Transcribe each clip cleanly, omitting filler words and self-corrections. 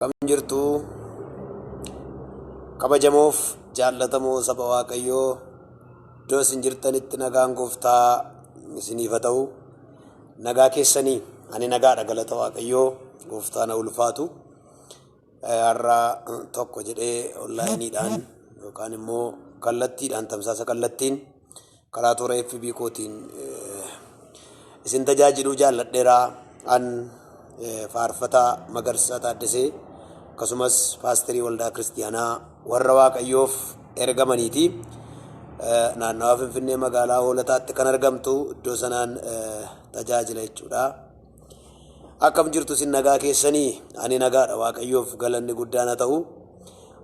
Akkam jirtu kabajamoof jaallatamoo saba Waaqayyoo iddoo isin jirtanitti nagaan gooftaa isiniif haa ta'u. Nagaa keessanii ani nagaadha galata Waaqayyoo gooftaa na ulfaatu. Har'a tokko jedhee onlaayiniidhaan yookaan immoo kallattiidhaan tamsaasa kallattiin karaa toora FB kootiin isin tajaajiluu jaalladheera. An faarfataa Magarsaa Taaddasee akkasumas paasterii waldaa kiristiyaanaa warra Waaqayyoof ergamaniiti. Naannawaa Finfinnee magaalaa Hoolataatti kan argamtu iddoo sanaan tajaajila jechuudha. Akkam jirtu isin nagaa keessanii? Ani nagaadha Waaqayyoof galanni guddaan haa ta'u.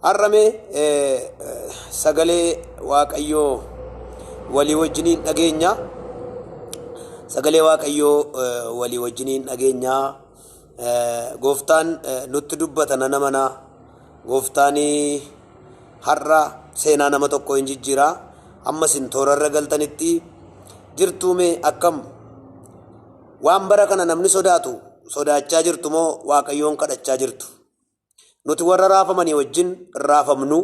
Har'a mee sagalee Waaqayyoo walii wajjiniin dhageenya. Sagalee Waaqayyoo walii wajjiniin dhageenya. Gooftaan nutti dubbata nana mana. Gooftaan har'a seenaa nama tokko hin jijjiira. Amma isin toorarra galtanitti jirtuu mee akkam? Waan bara kana namni sodaatu sodaachaa jirtu moo Waaqayyoon kadhachaa jirtu? Nuti warra raafamanii wajjin hin raafamnu.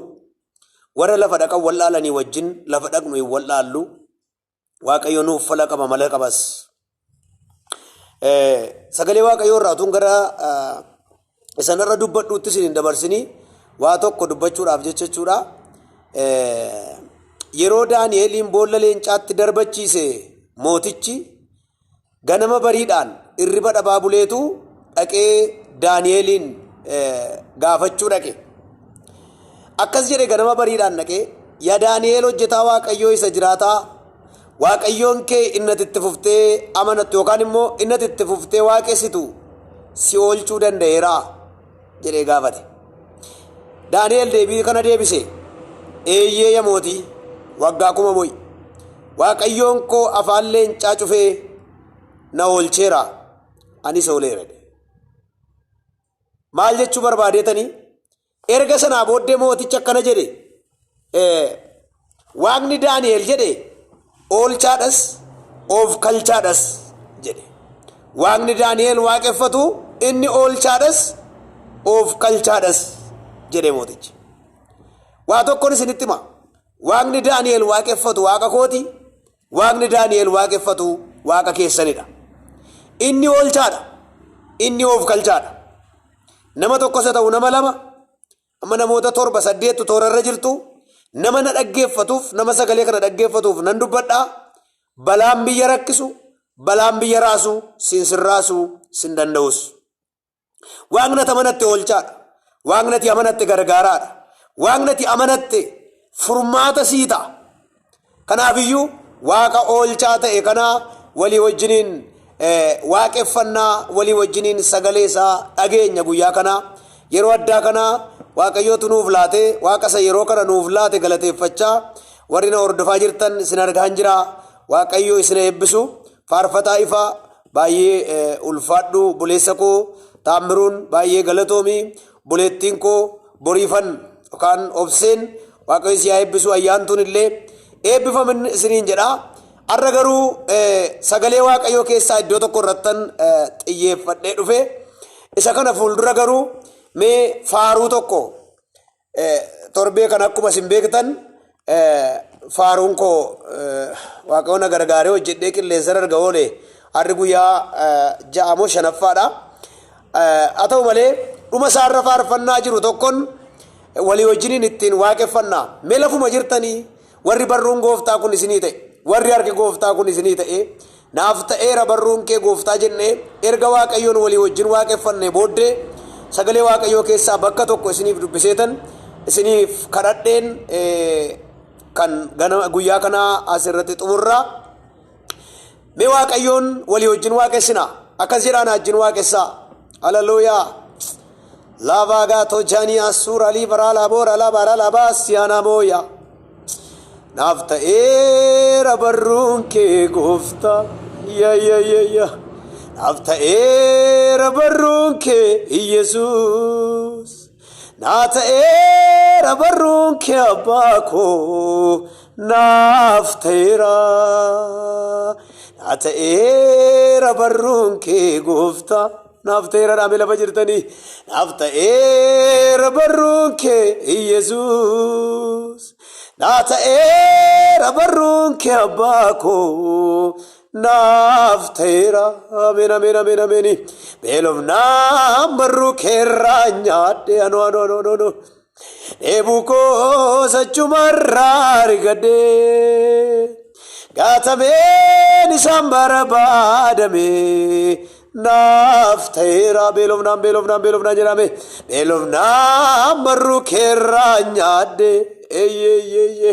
Warra lafa dhaqan wallaalanii wajjin lafa dhaqnu hin wallaallu. Waaqayyo nuuf fala qaba mala qabas. Sagalee Waaqayyoo irraa utuun gara isanirra dubbadhuutti isin hin dabarsinii waa tokko dubbachuudhaaf jecha jechuudha. Yeroo Daani'eliin boolla leencaatti darbachiise mootichi Ganama bariidhaan irriba dhabaa buleetu dhaqee Daani'eliin gaafachuu dhaqe. Akkas jedhe ganama bariidhaan dhaqee, yaa Daani'el hojjetaa Waaqayyoo isa jiraataa, Waaqayyoon kee inni ati itti fuftee amanattu yookaan immoo inni ati itti fuftee waaqessitu si oolchuu danda'eeraa jedhee gaafate. Daani'el deebii kana deebise, Eeyyee ya mootii, waggaa kuma mo'i. Waaqayyoon koo afaan leencaa cufee na oolcheera, anis ooleera jedhe. Maal jechuu barbaadeetanii? Erga sanaa booddee mootichi akkana jedhe, Waaqni Daani'el jedhe oolchaadhas of kalchaadhas jedhe. Waaqni Daani'el waaqeffatu inni oolchaadhas of kalchaadhas jedhe mootichi. Waa tokkoon isinitti hima. Waaqni Daani'el waaqeffatu waaqa kooti. Waaqni Daani'el waaqeffatu waaqa keessanidha. Inni oolchaadha. Inni of kalchaadha. Nama tokkos haa ta'u nama lama Amma namoota torba saddeettu toorarra jirtu. Nama na dhaggeeffatuuf, nama sagalee kana dhaggeeffatuuf nan dubbadha. Balaan biyya rakkisu, balaan biyya raasu, siin sirraasu, sin danda'us. Waaqni ati amanatte oolchaadha. Waaqni ati amanatte gargaaraadha. Waaqni ati amanatte furmaata sii ta'a. Kanaafiyyuu Waaqa oolchaa ta'e kana walii wajjiniin waaqeffannaa walii wajjiniin sagalee isaa dhageenya guyyaa kana. Yeroo addaa kana Waaqayyootu nuuf laate Waaqa isa yeroo kana nuuf laate galateeffachaa warri na hordofaa jirtan isin argaan jira. Waaqayyo isin eebbisu. Faarfataa ifaa baay'ee ulfaadhu buleessa koo taammiruun baay'ee galatoomi buleettiin koo boriifan yookaan obseen waaqayyo si haa eebbisu ayyaantuun illee eebbifamin isiniin jedha. Har'a garuu sagalee waaqayyoo keessaa iddoo tokko irrattan xiyyeeffadhee dhufe. Isa kana fuuldura garuu mee faaruu tokko torbee kan akkuma isin beektan faaruun koo waaqayyo na gargaaree hojjedhee qilleensa erga oole har'i guyyaa ja'amoo shanaffaadha. Haa ta'u malee dhuma isaarra faarfannaa jiru tokkon walii wajjiniin ittiin waaqeffanna. Mee lafuma jirtanii warri barruun gooftaa kun isinii ta'e, warri harki gooftaa kun isinii ta'e, naaf ta'eera barruun kee gooftaa jennee erga waaqayyoon walii wajjin waaqeffanne booddee sagalee waaqayyoo keessaa bakka tokko isiniif dubbiseetan isiniif kadhadheen kan ganama guyyaa kanaa asirratti xumurra. Mee Waaqayyoon walii wajjin waaqessina. Akkas jedhaa na wajjin waaqessaa. Haleluuyaa. Laavaagaa tojaanii assuura liibaraa laaboora laabaara laabaa siyaanaa mooyaa. Naaf ta'eera barruun kee gooftaa. Ya ya ya ya. Naaf ta'eera barruun kee Iyesuus. Naa ta'eera barruun kee abbaa koo naaf ta'eera. Naa ta'eera barruun kee gooftaa. Naaf ta'eera dhaame lafa jirtanii. Naaf ta'eera barruun kee Iyesuus. Naa ta'eera barruun kee abbaa koo. Naaf ta'eera. Ameen ameen ameen ameen. Beelofnaan barruu keerraa nyaadhe anoo anoo anoo anoo. Dheebuu koo sachumarraa argadhe. Gaatameen isaan barbaadame. Naaf ta'eera beelofnaan beelofnaan beelofnaan jedhame. Beelofnaan barruu keerraa nyaadhe. Eeyyeeyyeeyye.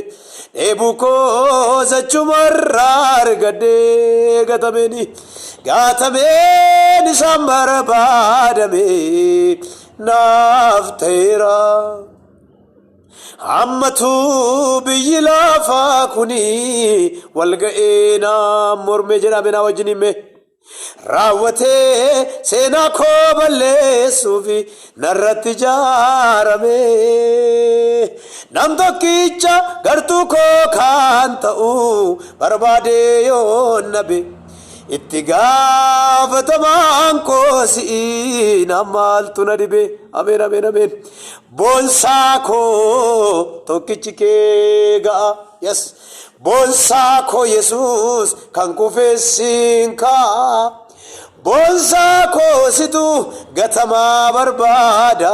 Dheebuu koo sachumarraa argadhe gatameeni. Gaatameen isaan barbaadame. Naaf ta'eera. Hammatu biyyi lafaa kuni walga'ee naa mormee jedhame naa wajjin hime. Raawwatee seenaa koo balleessuuf narratti ijaarame. Nam tokkicha gartuu koo kan ta'u barbaadee yoo nabe. Itti gaafatamaan koo si'i na maaltu na dhibe. Ameen ameen ameen. Boonsaa koo tokkichi kee ga'a. Yes. Boonsaa koo Yesuus kan kufeessiin ka'a. Boonsaa koo situ gatamaa barbaada.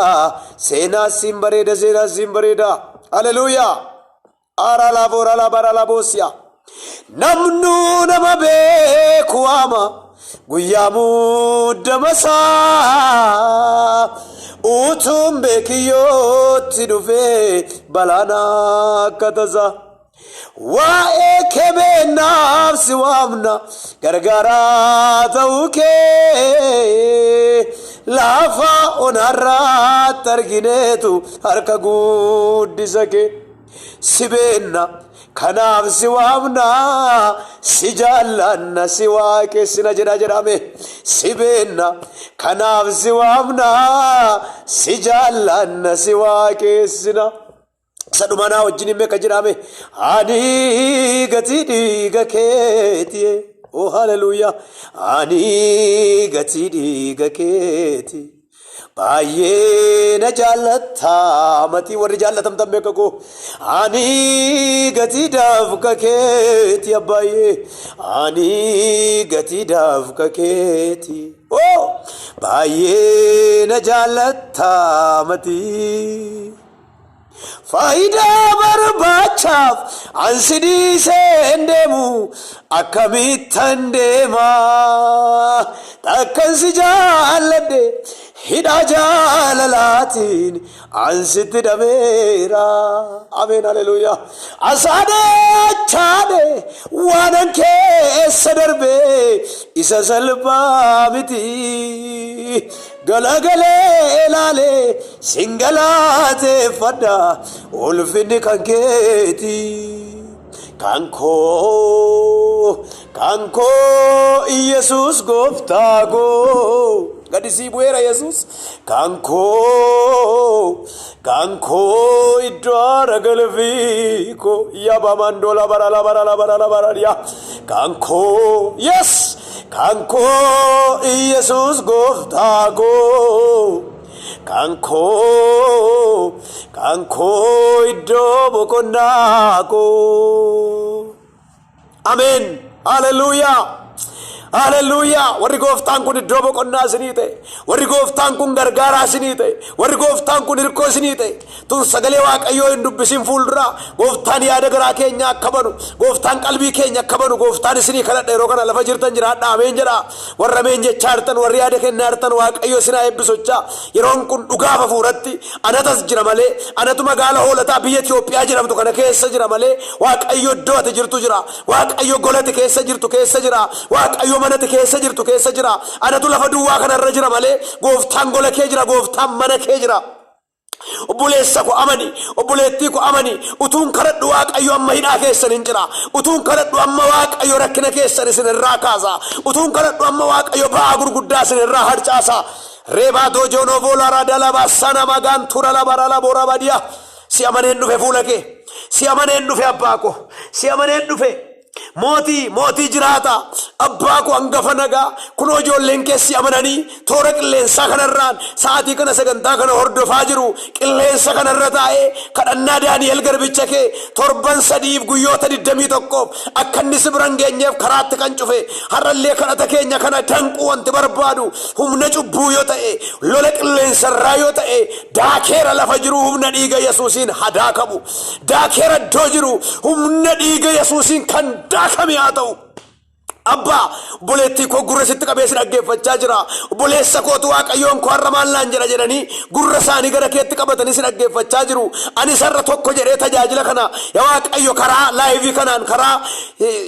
Seenaa siin bareeda seenaa siin bareeda. Haleluuyaa. Ara laabora labara laboosiya. Namnu nama beeku waama guyyaa muddama isaa utuun beekiyyootti dhufee balaan akka tasaa. Waa'ee kee beennaaf si waamna gargaaraa ta'uu kee lafa onaarraatti argineetu harka guddisa kee. Si beenna kanaaf si waamna si jaallanna si waaqessina jedha jedhame. Si beenna kanaaf si waamna si jaallanna si waaqessina. Isa dhumanaa wajjin himee kan jedhame ani gatii dhiiga keeti. Oh haleluuyaa. Ani gatii dhiiga keeti. Baay'ee na jaallatta matii warri jaallatamtan beeka koo. Ani gatii dafqa keeti abbaay'ee. Ani gatii dafqa keeti. Oh baay'ee na jaallatta matii. Faayidaa barbaachaaf ansi dhiisee hin deemu akkamittan deema. Takkan si jaalladhe hidhaa jaalalaatiin ansitti hidhameera. Ameen haleluuyaa. Asaadhee achaadhee waanan keessa darbee isa salphaa miti. Galagalee ilaalee sin galateeffadha ulfinni kan keeti. Kan koo kan koo Iyesuus gooftaa koo gadi sii bu'eera Yesuus. Kan koo kan koo iddoo aara galfii koo yaba mandola barala barala barala barala kan koo yes kan koo Iyesuus gooftaa koo. Kan koo kan koo iddoo boqonnaa koo. Ameen. Haleluuyaa. Haleluuyaa. Warri gooftaan kun iddoo boqonnaa isinii ta'e. Warri gooftaan kun gargaaraa isinii ta'e. Warri gooftaan kun hirkoo isinii ta'e. Tun sagalee Waaqayyoo hin dubbisin fuulduraa. Gooftaan yaada garaa keenya akka banu. Gooftaan qalbii keenya akka banu. Gooftaan isinii kadhadha yeroo kana lafa jirtan jiraadha. Ameen jedha. Warra ameen jechaa jirtan warri yaada kennaa jirtan Waaqayyo isin haa eebbisu jechaa. Yeroon kun dhugaaf hafuuratti anatas jira malee anatu magaala hoolataa biyya Itoophiyaa jedhamtu kana keessa jira malee Waaqayyo iddoo ati jirtu jira. Waaqayyo golati keessa jirtu keessa jira. Waaqayyo manati keessa jirtu keessa jira. Anatu lafa duwwaa kanarra jira malee gooftaan gola kee jira. Gooftaan mana kee jira. Obboleessa ko amani, obboleettii ko amani, utuun kadhadhu Waaqayyo amma hidhaa keessan hin jira. Utuun kadhadhu amma Waaqayyo rakkina keessan isin irraa kaasa. Utuun kadhadhu amma Waaqayyo ba'aa gurguddaa isin irraa harcaasa. Reebaa doojoonoo voolaaraa dalabaa sana magaan tura labara laboora badiyaa. Si amaneen dhufe fuula kee. Si amaneen dhufe abbaa ko. Si amaneen dhufe. Mootii, mootii jiraata, abbaa koo hangafa nagaa, kunoo ijoolleen kee si amananii toora qilleensaa kanarraan sa'aatii kana sagantaa kana hordofaa jiru. Qilleensa kanarra taa'ee kadhannaa Daani'el garbicha kee torban sadiif guyyoota 21f akka inni si bira hin geenyeef karaatti kan cufe, har'allee kadhata keenya kana danquu wanti barbaadu humna cubbuu yoo ta'e, lola qilleensarraa yoo ta'e, daakeera lafa jiru humna dhiiga Yesuusiin haa daakamu. Daakeera iddoo jiru humna dhiiga Yesuusiin kan daakame haa ta'u. Abbaa, obboleettii koo gurra sitti qabee si dhaggeeffachaa jira. Obboleessa kootu Waaqayyoon koo har'a maal naan jedha jedhanii gurra isaanii gara keetti qabatanii si dhaggeeffachaa jiru. Anis har'a tokko jedhee tajaajila kana, yaa Waaqayyo, karaa laayivii kanaan, karaa,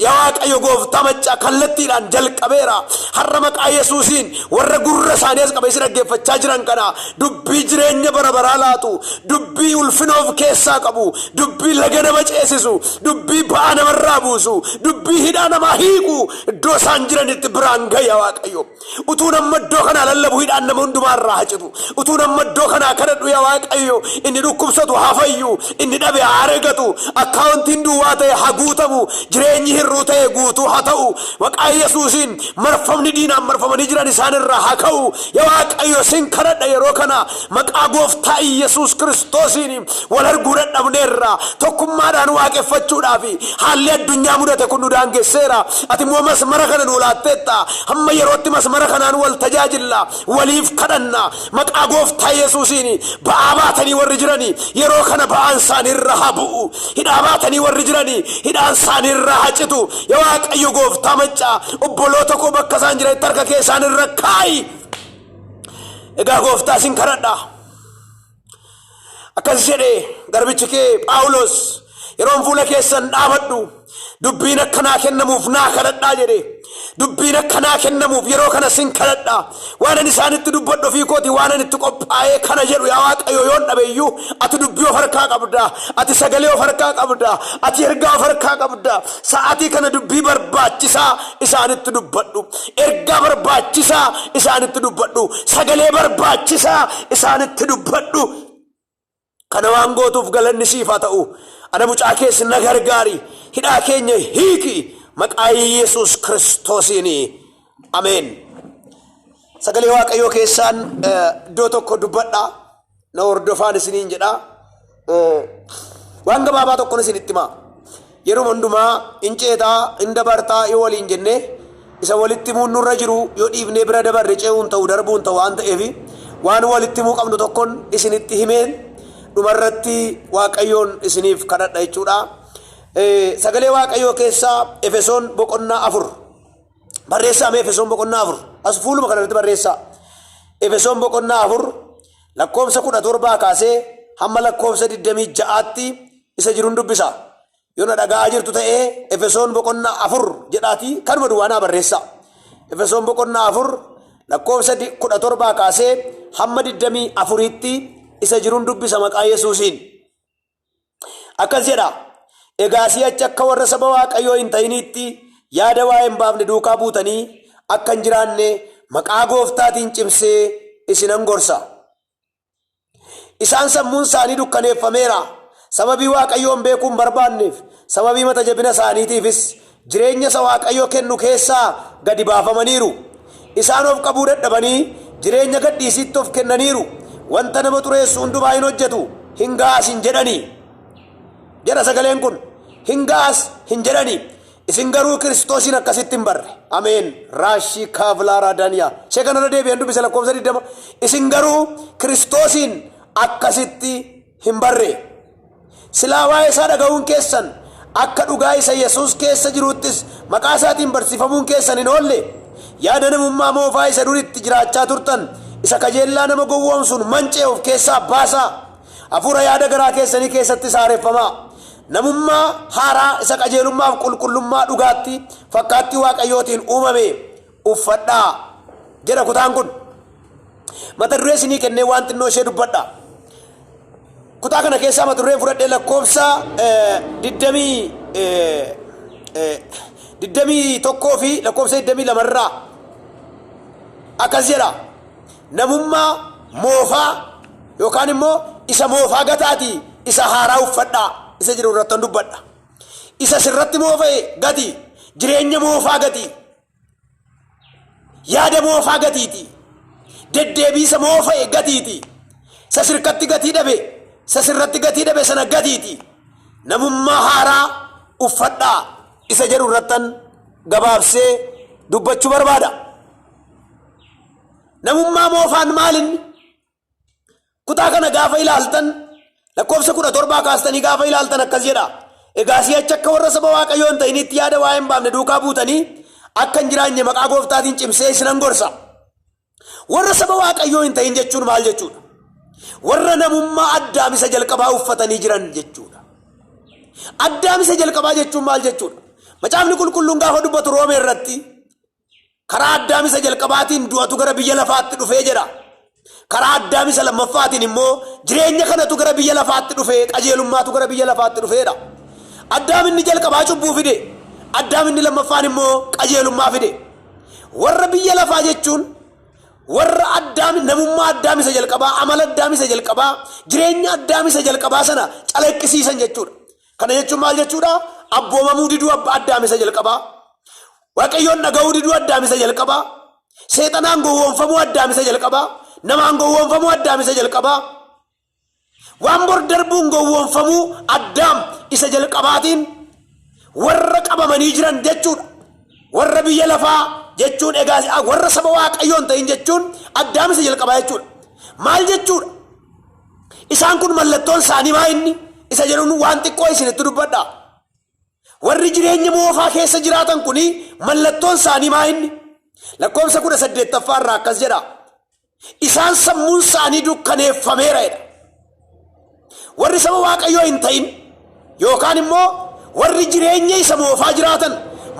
yaa Waaqayyo gooftaa maccaa, kallattiidhaan jalqabeera. Har'a maqaa Yesuusiin warra gurra isaanii as qabee si dhaggeeffachaa jiran kana dubbii jireenya bara baraa laatu, dubbii ulfina of keessaa qabu, dubbii laga nama ceesisu, dubbii ba'aa namarraa buusu, dubbii hidhaa namaa hiiku iddoo isaan jiranitti biraan ga'i, yaa Waaqayyo. Utuu nama iddoo kanaa lallabu hidhaan nama hundumaa irraa haa citu. Utuu nama iddoo kanaa kadhadhu, yaa Waaqayyo, inni dhukkubsatu haa fayyu, inni dhabe haa argatu, akkaawuntiin duwwaa ta'e haa guutamu, jireenyi hir'uu ta'e guutuu haa ta'u. Maqaa Yesuusiin marfamni diinaan marfamanii jiran isaan irraa haa ka'u. Yaa Waaqayyo, sin kadhadha yeroo kana maqaa gooftaa Yesuus Kiristoosiin. Wal arguu dadhabneerra. Tokkummaadhaan waaqeffachuudhaaf haalli addunyaa mudate kun nu daangesseera. Ati immoo masmara kana nuu laatteetta. Hamma yerootti masmara kanaan wal tajaajilla, waliif kadhanna. Maqaa gooftaa Yesuusiin ba'aa baatanii warri jiranii yeroo kana ba'aan isaanii irra haa bu'u. Hidhaa baatanii warri jiranii hidhaan isaanii irraa haa citu. Yaa Waaqayyo gooftaa maccaa, obboloota koo bakka isaan jiranitti harka kee isaan irra kaa'i. Egaa gooftaa, sin kadhadha. Akkas jedhe garbichi kee Phaawulos, "Yeroon fuula keessan dhaabadhu dubbiin akkanaa kennamuuf naa kadhadhaa," jedhe. Dubbiin akkanaa kennamuuf yeroo kana sin kadhadha. Waan ani isaanitti dubbadhu ofii kooti waan ani itti qophaa'ee kana jedhu, yaa Waaqayyo, yoon dhabe iyyuu, ati dubbii of harkaa qabda, ati sagalee of harkaa qabda, ati ergaa of harkaa qabda. Sa'aatii kana dubbii barbaachisaa isaanitti dubbadhu, ergaa barbaachisaa isaanitti dubbadhu, sagalee barbaachisaa isaanitti dubbadhu. Kana waan gootuuf galanni siif haa ta'u. Ana mucaa kees na gargaari, hidhaa keenya hiiki, maqaa Yesuus Kiristoosiin, ameen. Sagalee Waaqayyoo keessaan iddoo tokko dubbadha, na hordofaan isiniin jedha. Waan gabaabaa tokkon isinitti himaa. Yeroo hundumaa hin ceetaa, hin dabartaa yoo waliin jenne, isa walitti himuun nurra jiru yoo dhiifnee bira dabarre ce'uun ta'u, darbuun ta'u waan ta'eef, waan walitti himuu qabnu tokkon isinitti himeen dhumarratti Waaqayyoon isiniif kadhadha jechuudha. Sagalee Waaqayyoo keessaa Efesoon boqonnaa 4 barreessaa mee. Efesoon boqonnaa 4 as fuuluma kanarratti barreessaa. Efesoon boqonnaa 4 lakkoofsa 17 kaasee hamma lakkoofsa 26tti isa jiruun dubbisa. Yoo na dhaga'aa jirtu ta'ee, Efesoon boqonnaa 4 jedhaatii kanuma duwwaa naa barreessaa. Efesoon boqonnaa 4 lakkoofsa 17 kaasee hamma 24tti isa jiruun dubbisa maqaa Yesuusiin. Akkas jedha. "Egaa si'achi akka warra saba Waaqayyoo hin ta'iniitti yaada waa'ee hin baafne duukaa buutanii akka hin jiraanne maqaa gooftaatiin cimsee isinan gorsa. Isaan sammuun isaanii dukkaneeffameera. Sababii Waaqayyoon beekuu hin barbaanneef, sababii mata jabina isaaniitiifis jireenya isa Waaqayyo kennu keessaa gadi baafamaniiru. Isaan of qabuu dadhabanii jireenya gadhiisiitti of kennaniiru. Wanta nama xureessu hundumaa hin hojjetu, hin ga'as hin jedhani," jedha sagaleen kun. "Hin ga'as hin jedhani. Isin garuu Kiristoosiin akkasitti hin barre." Ameen. Raashii kaavlaaraa daaniyaa. Ishee kanarra deebi'een dubbisa lakkoofsa 20. "Isin garuu Kiristoosiin akkasitti hin barre. Silaa waa'ee isaa dhaga'uun keessan, akka dhugaa isa Yesuus keessa jiruuttis maqaa isaatiin barsiifamuun keessan hin oolle. Yaada namummaa moofaa isa dur itti jiraachaa turtan, isa kajeellaa nama gowwoomsuun manca'e of keessaa baasaa. Hafuura yaada garaa keessanii keessatti haareffamaa. Namummaa haaraa isa qajeelummaaf qulqullummaa dhugaatti fakkaattii Waaqayyootiin uumame uffadhaa," jedha kutaan kun. Mata duree isinii kennee waan xinnoo ishee dubbadha. Kutaa kana keessaa mata dureen fudhadhee lakkoofsa 21 fi lakkoofsa 22rraa akkas jedha. "Namummaa moofaa yookaan immoo isa moofaa gataatii isa haaraa uffadhaa" isa jedhu irrattan dubbadha. Isa sirratti moofa'e gati. Jireenya moofaa gati. Yaada moofaa gatiiti. Deddeebiisa moofa'e gatiiti. Isa sirkatti gatii dhabe, isa sirratti gatii dhabe sana gatiiti. Namummaa haaraa uffadhaa isa jedhu irrattan gabaabsee dubbachuu barbaada. Namummaa moofaan maalinni? Kutaa kana gaafa ilaaltan lakkoofsa 17 kaastanii gaafa ilaaltan akkas jedha. Egaa si'achi akka warra saba Waaqayyoo hin ta'initti yaada waa'ee hin baafne duukaa buutanii akka hin jiraanne maqaa gooftaatiin cimsee isinan gorsa. Warra saba Waaqayyoo hin ta'in jechuun maal jechuudha? Warra namummaa Addaam isa jalqabaa uffatanii jiran jechuudha. Addaam isa jalqabaa jechuun maal jechuudha? Macaafni qulqulluun gaafa dubbatu Roomee irratti karaa Addaam isa jalqabaatiin du'atu gara biyya lafaatti dhufee jedha. Karaa Addaam isa lammaffaatiin immoo jireenya kanatu gara biyya lafaatti dhufee qajeelummaatu gara biyya lafaatti dhufeedha. Addaam inni jalqabaa cubbuu fide. Addaam inni lammaffaan immoo qajeelummaa fide. Warra biyya lafaa jechuun warra Addaam namummaa Addaam isa jalqabaa, amala Addaam isa jalqabaa, jireenya Addaam isa jalqabaa sana calaqqisiisan jechuudha. Kana jechuun maal jechuudha? Abboomamuu diduu Addaam isa jalqabaa. Waaqayyoon dhaga'uu diduu Addaam isa jalqabaa. Seexanaan gowwoomfamuu Addaam isa jalqabaa. Namaan gowwoomfamuu Addaam isa jalqabaa. Waan bor darbuun gowwoomfamuu Addaam isa jalqabaatiin warra qabamanii jiran jechuudha. Warra biyya lafaa jechuun egaa warra saba Waaqayyoon ta'in jechuun Addaam isa jalqabaa jechuudha. Maal jechuudha? Isaan kun mallattoon isaanii maa inni? Isa jedhuun waan xiqqoo isinitti dubbadha. Warri jireenya moofaa keessa jiraatan kun mallattoon isaanii maa inni? Lakkoofsa 18ffaa irraa akkas jedha. Isaan sammuun isaanii dukkaneeffameera jedha. Warri saba Waaqayyoo hin ta'in yookaan immoo warri jireenya isa moofaa jiraatan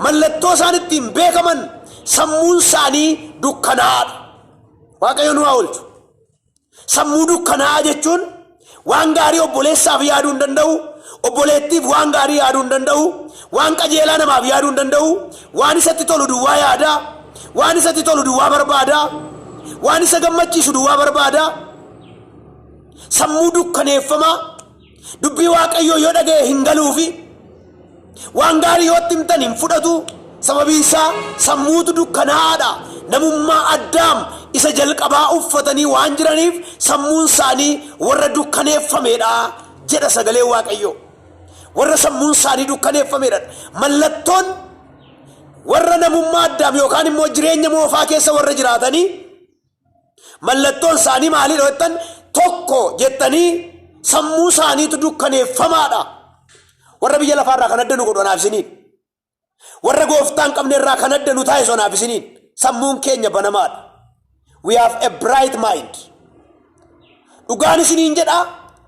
mallattoo isaan ittiin beekaman sammuun isaanii dukkanaa'aadha. Waaqayyo nu haa oolchu. Sammuu dukkanaa'aa jechuun waan gaarii obboleessaaf yaaduu hin danda'u, obboleettiif waan gaarii yaaduu hin danda'u, waan qajeelaa namaaf yaaduu hin danda'u, waan isatti tolu duwwaa yaada, waan isatti tolu duwwaa barbaada, waan isa gammachiisu duwwaa barbaada. Sammuu dukkaneeffamaa dubbii Waaqayyoo yoo dhaga'e hin galuufi waan gaarii yoo itti himtan hin fudhatu. Sababiin isaa sammuutu dukkanaa'aadha. Namummaa Addaam isa jalqabaa uffatanii waan jiraniif sammuun isaanii warra dukkaneeffameedha jedha sagaleen Waaqayyoo. Warra sammuun isaanii dukkaneeffameedha. Mallattoon warra namummaa Addaam yookaan immoo jireenya moofaa keessa warra jiraatanii Mallattoon isaanii maalidha jettan tokko jettanii sammuu isaaniitu dukkaneeffamaadha. Warra biyya lafaarraa kan adda nu godhu anaaf isiniin. Warra gooftaa hin qabne irraa kan adda nu taasisu anaaf isiniin. Sammuun keenya banamaadha. We have a bright mind. Dhugaan isiniin jedha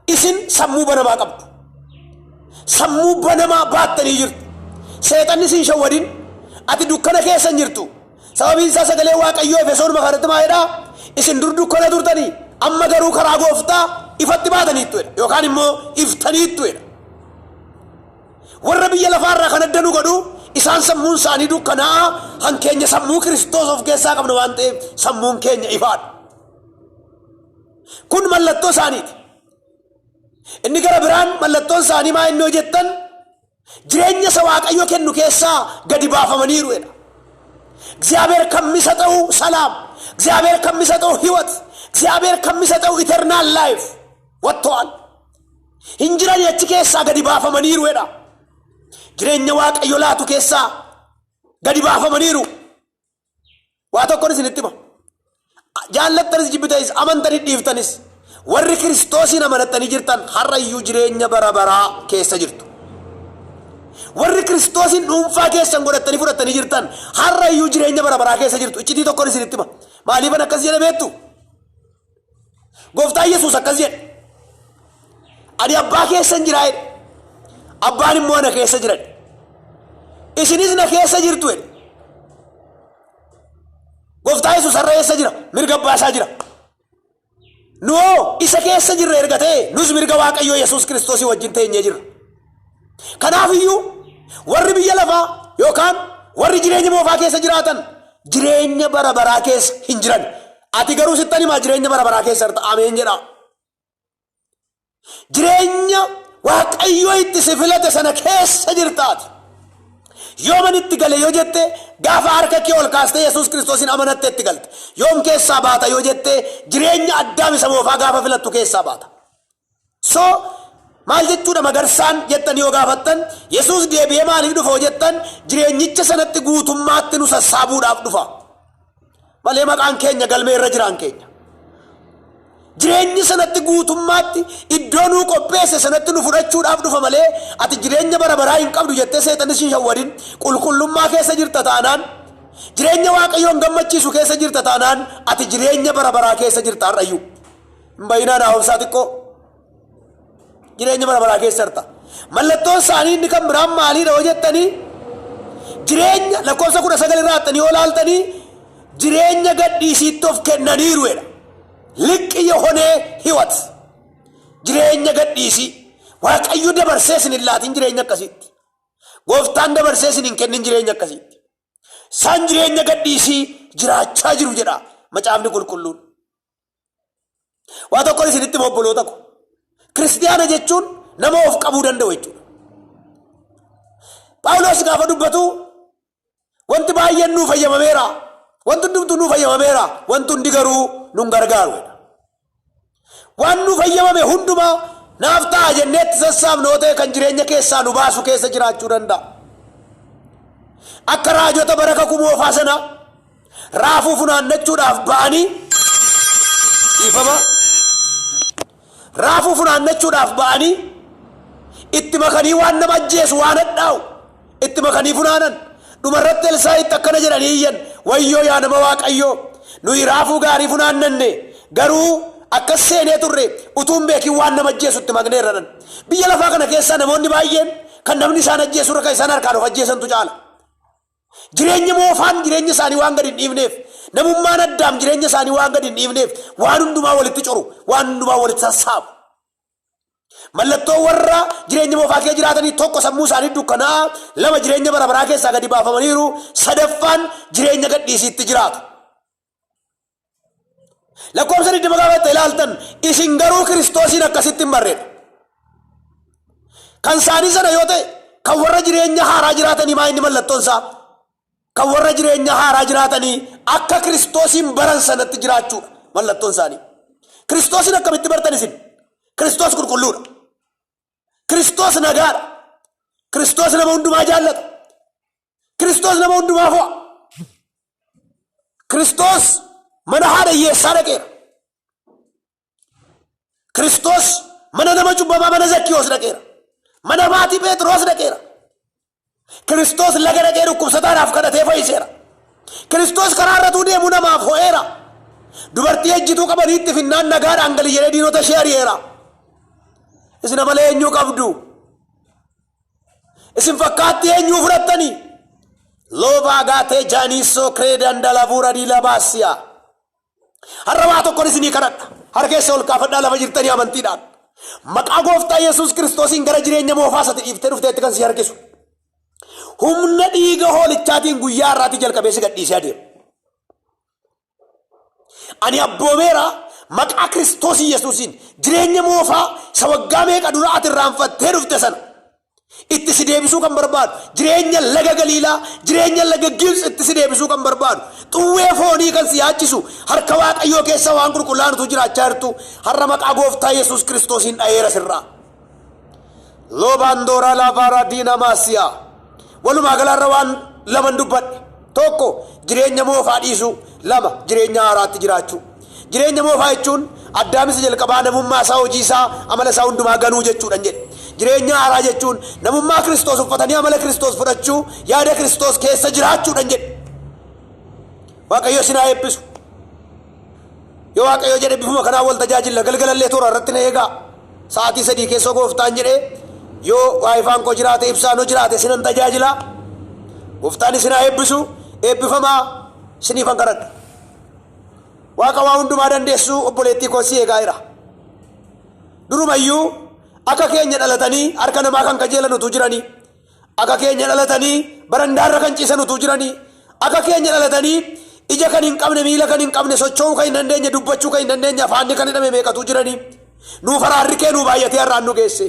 isin sammuu banamaa qabdu. Sammuu banamaa baattanii jirtu. Seexanni isin shawwadin ati dukkana keessa hin jirtu. Sababiin isaa sagalee Waaqayyoo Efesoon kanatti maal jedhaa? Isin dur dukkana turtanii amma garuu karaa gooftaa ifatti baataniittu jedha. Yookaan immoo iftaniittu jedha. Warra biyya lafaarraa kan adda nu godhu isaan sammuun isaanii dukkanaa'aa kan keenya sammuu Kiristoos of keessaa qabna waan ta'eef sammuun keenya ifaadha. Kun mallattoo isaaniiti. Inni gara biraan mallattoon isaanii maa inni hojjettan jireenya isa Waaqayyo kennu keessaa gadi baafamaniiru jedha. እግዚአብሔር ከሚሰጠው ሰላም፣ እግዚአብሔር ከሚሰጠው ህይወት፣ እግዚአብሔር ከሚሰጠው eternal life ወጥተዋል። Hin jiran achi keessaa gadi baafamaniiru jedha. Jireenya Waaqayyo laatu keessaa gadi baafamaniiru. Waa tokkoon isinitti hima. Jaallattanis jibbitanis amantanis dhiiftanis warri Kiristoosiin amanattanii jirtan har'a iyyuu jireenya bara baraa keessa jirtu. Warri Kiristoosiin dhuunfaa keessan godhattanii fudhattanii jirtan har'a iyyuu jireenya bara baraa keessa jirtu. Iccitii tokkoon isinitti hima. Maaliifan akkas jedhe beektu? Gooftaan Yesuus akkas jedhe. Ani abbaa keessan jiraa jedhe. Abbaan immoo ana keessa jira. Isinis na keessa jirtu jedhe. Gooftaa Yesuus har'a eessa jira? Mirga abbaa isaa jira. Nuhoo isa keessa jirra erga ta'e nus mirga Waaqayyoo Yesuus Kiristoosii wajjin teenyee jirra. Kanaaf iyyuu warri biyya lafaa yookaan warri jireenya moofaa keessa jiraatan jireenya bara baraa keessa hin jiran. Ati garuu sittan himaa jireenya bara baraa keessa jirta. Ameen jedhaa. Jireenya Waaqayyo itti si filate sana keessa jirtaati. Yooman itti gale yoo jette, gaafa harka kee ol kaastee Yesuus Kiristoosiin amanatte itti galte. Yoom keessaa baata yoo jette, jireenya Addaam isa moofaa gaafa filattu keessaa baata. So maal jechuudha Magarsaan jettanii yoo gaafattan, Yesuus deebi'ee maaliif dhufa yoo jettan, jireenyicha sanatti guutummaatti nu sassaabuudhaaf dhufa. Malee maqaan keenya galmee irra jiraan keenya. Jireenyi sanatti guutummaatti iddoo nuu qopheesse sanatti nu fudhachuudhaaf dhufa malee, ati jireenya bara baraa hin qabdu jettee seexanni si hin shawwadin. Qulqullummaa keessa jirta taanaan, jireenya Waaqayyoon gammachiisu keessa jirta taanaan, ati jireenya bara baraa keessa jirta har'ayyuu. Hin bayinaa, naa obsaa xiqqoo. Jireenya bara baraa keessa jirta. Mallattoon isaanii inni kan biraan maaliidha yoo jettanii, jireenya lakkoofsa 19 irraa hattanii yoo laaltanii, jireenya gadhiisiitti of kennaniiru jedha. ልቅ የሆነ ህይወት, jireenya gadhiisii. Waaqayyo dabarsee isin hin laatin jireenya akkasiitti. Gooftaan dabarsee isin hin kennin jireenya akkasiitti. Isaan jireenya gadhiisii jiraachaa jiru jedha Macaafni Qulqulluun. Waa tokkoon isinitti hima, obboloota ko. Kiristiyaana jechuun nama of qabuu danda'u jechuudha. Phaawulos gaafa dubbatu, wanti baay'een nuu fayyamameera. Wanti hundumtuu nuu fayyamameera. Wanti hundi garuu nun gargaaru jedha. Waan nuu fayyamame hundumaa naaf ta'a jenneetti sassaabnu yoo ta'e, kan jireenya keessaa nu baasu keessa jiraachuu danda'a. Akka raajota bara Kakuu Moofaa sana raafuu funaannachuudhaaf ba'anii, dhiifama, raafuu funaannachuudhaaf ba'anii itti makanii waan nama ajjeesu, waan hadhaa'u itti makanii funaanan. Dhumarratti Elsaa'itti akkana jedhanii iyyan: "Wayyoo, yaa nama Waaqayyoo, nuyi raafuu gaarii funaannanne, garuu akkas seenee turre utuu hin beekin waan nama ajjeesu itti makneerra." Biyya lafaa kana keessaa namoonni baay'een kan namni isaan ajjeesu irra kan isaan harkaan of ajjeesantu caala. Jireenya moofaan jireenya isaanii waan gadi hin dhiifneef, namummaan Addaam jireenya isaanii waan gadi hin dhiifneef, waan hundumaa walitti coru, waan hundumaa walitti sassaabu. Mallattoo warra jireenya moofaa keessa jiraatanii: tokko, sammuu isaanii dukkanaa; lama, jireenya bara baraa keessaa gadi baafamaniiru; sadaffaan, jireenya gadhiisiitti jiraatu. Lakkoofsa 20 gaafa ilaaltan, isin garuu Kiristoosiin akkasitti hin barreedha. Kan isaanii sana yoo ta'e, kan warra jireenya haaraa jiraatanii maa inni mallattoon isaa? Kan warra jireenya haaraa jiraatanii akka Kiristoosiin baran sanatti jiraachuudha mallattoon isaanii. Kiristoosiin akkamitti bartan isin? Kiristoos qulqulluudha. Kiristoos nagaadha. Kiristoos nama hundumaa jaallata. Kiristoos nama hundumaa fo'a. Kiristoos mana haadha hiyyeessaa dhaqeera. Kiristoos mana nama cubbamaa, mana Zakkiyoos dhaqeera. Mana maatii Phexros dhaqeera. Kiristoos laga dhaqee dhukkubsataadhaaf kadhatee fayyiseera. Kiristoos karaa irratuu deemu namaaf ho'eera. Dubartii ejjituu qabanii itti finnaan nagaadhaan gali jedhee diinota ishee ari'eera. Isin amala eenyuu qabdu? Isin fakkaatti eenyuu fudhattanii? Loobaa gaatee jaaniissoo kiree dandalabuura diila baasiyaa. Har'a waa tokkoon isinii kadhadha. Harka keessa ol kaafadhaa lafa jirtanii amantiidhaan. Maqaa Gooftaa Yesuus Kiristoosiin gara jireenya moofaa isatti dhiiftee dhufteetti kan si harkisu, humna dhiiga hoolichaatiin guyyaa har'aatii jalqabee si gadhiisee adeema. Ani abboomeera, maqaa Kiristoos Yesuusiin jireenya moofaa isa waggaa meeqa dura ati irraanfattee dhufte sana itti si deebisuu kan barbaadu, jireenya laga Galiilaa, jireenya laga Gibx itti si deebisuu kan barbaadu, xuwwee foonii kan si yaachisu, harka Waaqayyoo keessa waan qulqullaa'antu jiraachaa jirtu, har'a maqaa Gooftaa Yesuus Kiristoosiin dhayeera sirraa. Loobaandooraa laafaaraa diinaa maasiyaa. Walumaa galaarra waan laman dubbadhe. Tokko, jireenya moofaa dhiisuu; lama, jireenya haaraatti jiraachuu. Jireenya moofaa jechuun Addaamis jalqabaa, namummaa isaa, hojii isaa, amala isaa hundumaa ganuu jechuudhan jedhe. Jireenya haaraa jechuun namummaa Kiristoos uffatanii amala Kiristoos fudhachuu, yaada Kiristoos keessa jiraachuudhan jedhe. Waaqayyo isin haa eebbisu. Yoo Waaqayyo jedhe bifuma kanaan wal tajaajilla. Galgalallee toora irratti na eegaa. Sa'aatii 3 keessa Gooftaan jedhee, yoo waayifaan koo jiraate, ibsaan hoo jiraate, sinan tajaajila. Gooftaan isin haa eebbisu. Eebbifamaa, isiniifan kadhadha. Waaqa waa hundumaa dandeessu, obboleettii koo si eegaa jira. Durumayyuu akka keenya dhalatanii harka namaa kan kajeelan utuu jiranii, akka keenya dhalatanii barandaarra kan ciisan utuu jiranii, akka keenya dhalatanii ija kan hin qabne, miila kan hin qabne, socho'uu kan hin dandeenye, dubbachuu kan hin dandeenye, afaanni kan hidhame meeqatu jiranii, nuuf araarri kee nuu baay'atee har'aan nu geesse.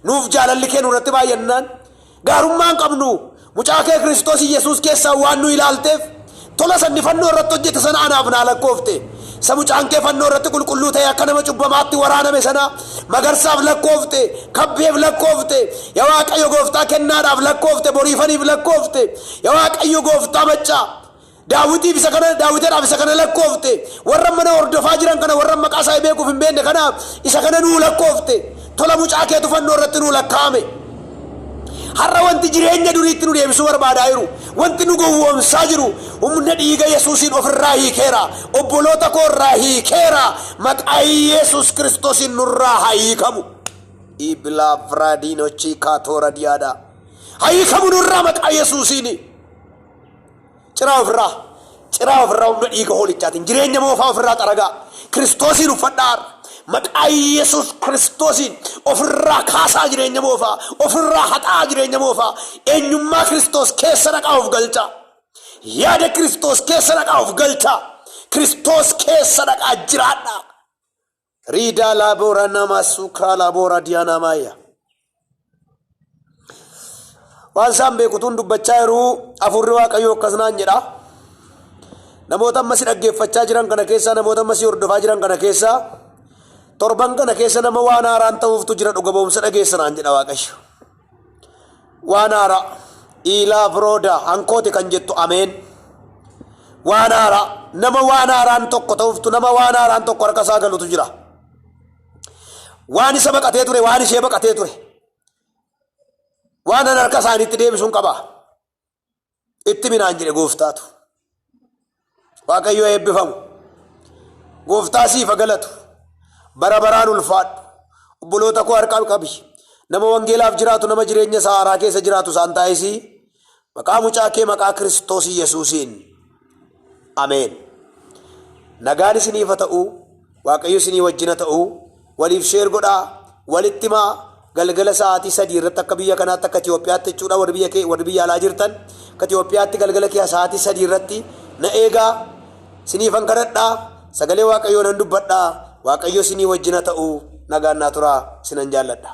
Nuuf jaalalli kee nurratti baay'annaan gaarummaa hin qabnu. Mucaa kee Kiristoos Iyyasuus keessaa waan nu ilaalteef tola sanni fannoo irratti hojjete sana anaaf naa lakkoofte. Isa mucaan kee fannoo irratti qulqulluu ta'e akka nama cubbamaatti waraaname sana Magarsaaf lakkoofte, Kabbeef lakkoofte, yaa Waaqayyo gooftaa kennaadhaaf lakkoofte, boriifaniif lakkoofte, yaa Waaqayyo gooftaa maccaa. Daawitiif isa kana Daawiteedhaaf isa kana lakkoofte, warra mana hordofaa jiran kana warra maqaa isaa beekuuf hin beekne kanaaf isa kana nuu lakkoofte. Tola mucaa keetu fannoo irratti nuu lakkaa'ame. Har'a wanti jireenya duriitti nu deebisuu barbaadaa jiru, wanti nu gowwoomsaa jiru, humna dhiiga Yesuusiin ofirraa hiikeera. Obboloota koo irraa hiikeera. Maqaa Yesuus Kiristoosiin nurraa haa hiikamu. Ibilaa vraadiinochii kaatoora diyaadha. Haa hiikamu nurraa maqaa Yesuusiini. Ciraa ofirraa. Ciraa ofirraa humna dhiiga hoolichaatiin. Jireenya moofaa ofirraa xaragaa. Kiristoosiin uffadhaa har'a. Maqaa Yesuus Kiristoosiin ofirraa kaasaa jireenya moofaa. Ofirraa haxaa jireenya moofaa. Eenyummaa Kiristoos keessa dhaqaa of galchaa. Yaada Kiristoos keessa dhaqaa of galchaa. Kiristoos keessa dhaqaa jiraadhaa. Riidaa laaboora nama suukaa laaboora diyaanaa maayya. Waan isaan beekutuun dubbachaa jiruu hafuurri Waaqayyoo akkas naan jedha. Namoota amma si dhaggeeffachaa jiran kana keessaa, namoota amma si hordofaa jiran kana keessaa, torban kana keessa nama waan haaraan ta'uuftu jira, dhuga ba'umsa dhageessa naan jedha Waaqayyo. Waan haaraa iilaa birooda hankooti kan jettu ameen. Waan haaraa, nama waan haaraan tokko ta'uuftu, nama waan haaraan tokko harka isaa galutu jira. Waan isa baqatee ture, waan ishee baqatee ture, waan an harka isaaniitti deebisuun qaba. Itti minaan jedhe gooftaatu. Waaqayyo eebbifamu. Gooftaa siif haa galatu. Bara baraan ulfaadhu. Obboloota koo harka qabi. Nama wangeelaaf jiraatu, nama jireenya isaa haaraa keessa jiraatu isaan taasisi. Maqaa mucaa kee, maqaa Kiristoos Yesuusiin. Ameen. Nagaan isiniif haa ta'u. Waaqayyo isinii wajjin haa ta'u. Waliif share godhaa. Walitti himaa. Galgala sa'aatii 3 irratti akka biyya kanaatti, akka Itoophiyaatti jechuudha, warri biyya kee, warri biyya alaa jirtan, akka Itoophiyaatti galgala kee sa'aatii 3 irratti na eegaa. Isiniifan kadhadhaa. Sagalee Waaqayyoo nan dubbadhaa. Waaqayyo isinii wajjin haa ta'u. Nagaan naa turaa. Isinan jaalladha.